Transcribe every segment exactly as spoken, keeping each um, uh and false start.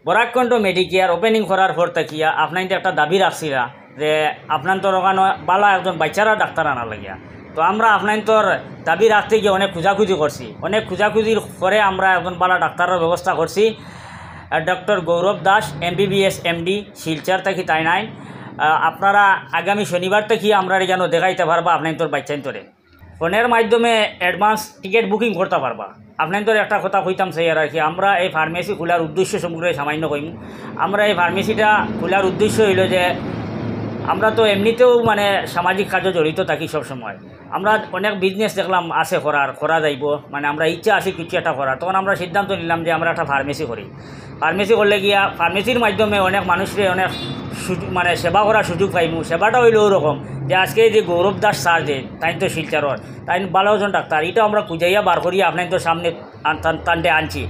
বরাক কণ্ঠ Medicare opening করার পর থাকিয়া আপনাইনতে একটা দাবি রাখছিলা যে আপনাইনতর ওখানো বালা একজন বাইচ্চারা ডাক্তার আনার লাগিয়া। তো আমরা আপনাইনতর দাবি রাখতে গিয়া অনেক খুঁজাখুঁজি করছি। অনেক খুঁজাখুঁজির পরে আমরা একজন বালা ডাক্তারর ব্যবস্থা করছি। আহ, ডক্টর গৌরব দাস, এমবিবিএস, এমডি, শিলচর থাকি তাইন আইন। আহ, আপনারা আগামী শনিবার থাকি আমরার ইখানো দেখাইতা পারবা আপনাইনতর বাইচ্চাইনতরে। ফোনের মাধ্যমে অ্যাডভান্স টিকিট বুকিং করতা পারবা। আপনাইনতরে একটা কথা কইতাম চাইয়ার আর কি, আমরা এই ফার্মেসি খোলার উদ্দেশ্য সম্পর্কে সামান্য কইমু। আমরা এই ফার্মেসিটা খোলার উদ্দেশ্য অইলো যে আমরা তো এমনিতেও মানে সামাজিক কাজে জড়িত থাকি সব সময়। আমরা অনেক বিজনেস দেখলাম আছে করার, করা যাইবো, মানে আমরা ইচ্ছা আছে কিছু একটা করার, তখন আমরা সিদ্ধান্ত নিলাম যে আমরা একটা ফার্মেসি করি। ফার্মেসি করলে গিয়া ফার্মেসির মাধ্যমে অনেক মানুষরে অনেক সুযোগ, মানে সেবা করার সুযোগ পাইমু। সেবাটা অইলো ওরকম যে আজকে এই যে গৌরব দাস স্যার যে, তাইন তো শিলচরর, তাইন বালা একজন ডাক্তার, ইটা আমরা খুঁজাইয়া বার করিয়া আপনাইনতর সামনে আন-, তান-, তানরে আনছি।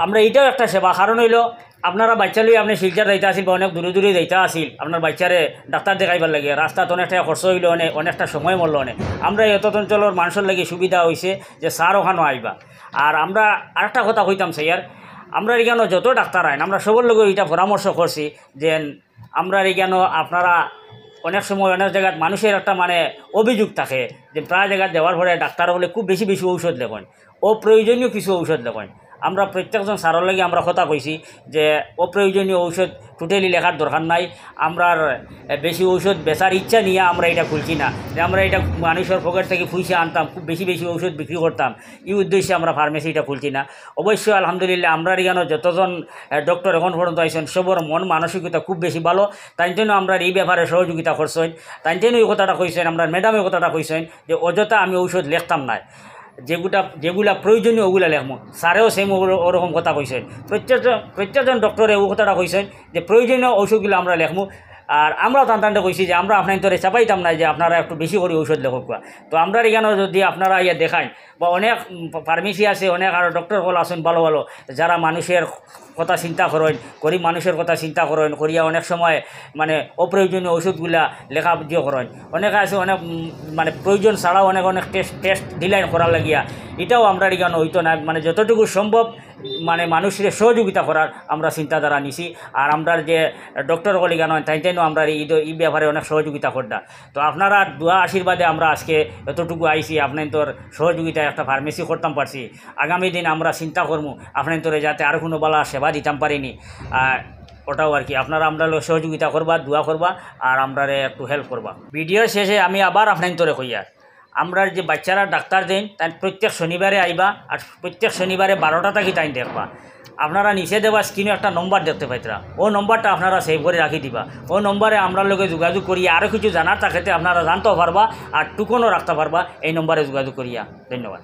আমরা ইটাও একটা সেবা, কারণ অইলো আপনারা বাইচ্চা লইয়া আপনে শিলচর যাইতা আছিল বা অনেক দূরে দূরে যাইতা আছিল, আপনার বাইচ্চারে ডাক্তার দেখাইবার লাগিয়া রাস্তাত অনেকটা খরচ অইলো অনে, অনেকটা সময় মরলো অনে। আমরা এই অত অঞ্চলর মানষর লাগি সুবিধা অইছে যে স্যার ওখানো আইবা। আর আমরা আরেকটা কথা কইতাম চাইয়ার, আমরার ইখানো যত ডাক্তার আইন, আমরা সবর লগে ইটা পরামর্শ করছি যে আমরার ইখানো আপনারা অনেক সময় অনেক জাগাত মানুষর একটা মানে অভিযোগ থাকে যে প্রায় জাগাত যাওয়ার পরে ডাক্তার অকলে খুব বেশি বেশি ঔষধ লেখইন, অপ্রয়োজনীয় কিছু ঔষধ লেখইন। আমরা প্রত্যেকজন স্যারর লগে আমরা কথা কইছি যে অপ্রয়োজনীয় ঔষধ totally লেখার দরকার নাই। আমরার, এ, বেশি ঔষধ বেচার ইচ্ছা নিয়া আমরা ইটা খুলছি না, যে আমরা ইটা মানুষর পকেট থাকি পয়সা আনতাম, খুব বেশি বেশি ঔষধ বিক্রি করতাম, এই উদ্দেশ্যে আমরা ফার্মেসি ইটা খুলছি না। অবশ্য আলহামদুলিল্লাহ, আমরার ইখানো যতজন, এ, ডক্টর এখন পর্যন্ত আইছইন, সবর মন মানসিকতা খুব বেশি ভালো। তাইনতইনও আমরার এই ব্যাপারে সহযোগিতা করছইন। তাইনতইনও এই কথাটা কইছইন, আমরার ম্যাডামে এই কথাটা কইছইন যে অযথা আমি ঔষধ লেখতাম না, যেগুলা, যেগুলা প্রয়োজনীয় ওগুলা লেখমু। স্যারেও সেম ওগুলো, ওরকম কথা কইছইন। প্রত্যেকজন, প্রত্যেকজন ডক্টরে ও কথাটা কইছইন যে প্রয়োজনীয় ঔষধগুলা আমরা লেখমু। আর আমরাও তান তানরে কইছি যে আমরা আপনাইনতরে চাপাইতাম না যে আপনারা একটু বেশি করি ঔষধ লেখউক্কা। তো আমরার ইখানো যদি আপনারা ইয়া দেখাইন বা অনেক, উম, ফার্মেসি আছে, অনেক আরও ডক্টর অকল আছইন ভালো ভালো, যারা মানুষর কথা চিন্তা করইন, গরিব মানুষর কথা চিন্তা করইন, করিয়া অনেক সময় মানে অপ্রয়োজনীয় ঔষধগুলা লেখা বুঝিও করইন। অনেকে আছে অনেক, উম, মানে প্রয়োজন ছাড়াও অনেক, অনেক টেস্ট, টেস্ট দিলাইন করার লাগিয়া। ইটাও আমরার ইখানো অইতো না, মানে যতটুকু সম্ভব মানে মানুষরে সহযোগিতা করার আমরা চিন্তাধারা নিছি। আর আমরার যে ডক্টর অকল ইখানো আইন, তাইনতইনও আমরার এই, এই ব্যাপারে অনেক সহযোগিতা কররা। তো আপনারার দোয়া আশীর্বাদে আমরা আজকে এতটুকু আইছি, আপনাইনতর সহযোগিতায় একটা ফার্মেসি করতাম পারছি। আগামী দিন আমরা চিন্তা করমু আপনাইনতরে যাতে আরও কুনু বালা সেবা দিতাম পারি নি। আর ওটাও আর কি, আপনারা আমরার লগে সহযোগিতা করবা, দোয়া করবা, আর আমরারে একটু হেল্প করবা। ভিডিওর শেষে আমি আবার আপনাইনতরে কইয়ার, আমরার যে বাইচ্চারা ডাক্তার দেইন, তাইন প্রত্যেক শনিবারে আইবা, আর প্রত্যেক শনিবারে বারোটা থাকি তাইন দেখবা। আপনারা নিচে দেওয়া স্ক্রিনো একটা নম্বর দেখতে পাইতরা, ও নম্বরটা আপনারা সেভ করি রাখি দিবা। ও নম্বরে আমরার লগে যোগাযোগ করিয়া আরও কিছু জানার থাকতে আপনারা জানতেও পারবা, আর টুকনও রাখতা পারবা এই নম্বরে যোগাযোগ করিয়া। ধন্যবাদ।